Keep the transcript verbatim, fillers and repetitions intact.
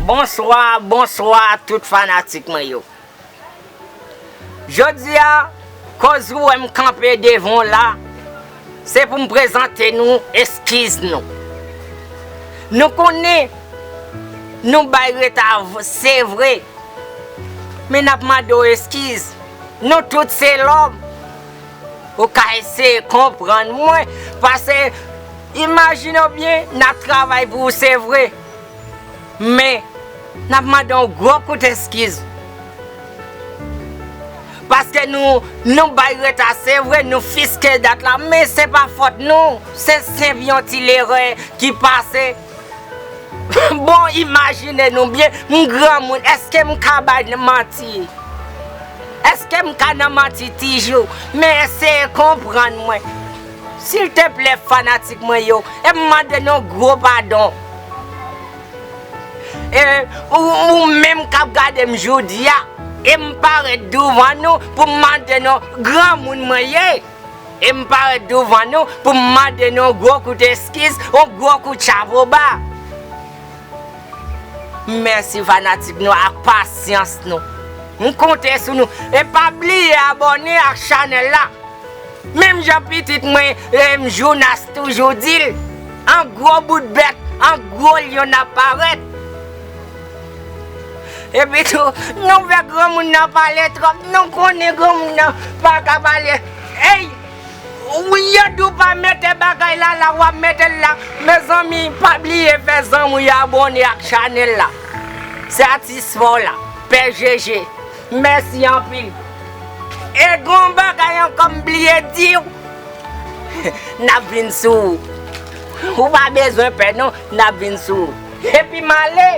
Bonswa, bonswa tout fanatik mwen yo. Jodi a, koz ou wè m kanpe devan w la, se pou m prezante nou eskiz nou. Nou konnen nou bay reta, se vre, men n ap mande w eskiz. Nou tout se lòm. Ou ka eseye konprann mwen, paske imajine w byen, n ap travay pou ou, se vre. Men, n ap mande yon gwo kout eskiz. Paske nou, nou bay reta, se vre, nou fiske dat la, men se pa fòt nou. Se senp yon ti lerè ki pase. Bon, imajine nou byen, m granmoun, èske m ka bay manti? Èske m ka nan manti toujou? Men eseye konprann mwen. Silteplè, fanatik mwen yo, e m mande nou gwo padon. E ou, ou menm k ap gade m jodi a, e m parèt douvan nou pou m mande nou, granmoun mwen ye. E m parèt douvan nou pou m mande nou yon gwo kout eskiz, yon gwo kout chapo ba. Mèsi fanatik nou ak pasyans nou. M konte sou nou. E pa bliye abòne ak chanèl la. Menm jan pitit mwen, em, Jonas toujou di l, an gwo bout bèt, an gwo lyon ap parèt. Epi tou, nou fè granmoun nan pale twòp, nou konnen granmoun nan pa ka pale. Ey! Wi, yo di w pa mete bagay la la, w ap mete l la. Mezanmi, pa bliye fè zanmi w yo abòne ak chanèl la. Se atis pa w la, Pè Jeje. Mèsi anpil. E gon bagay ankò m bliye di w. N ap vin sou ou. Ou pa bezwen pè non, n ap vin sou ou. Epi m ale.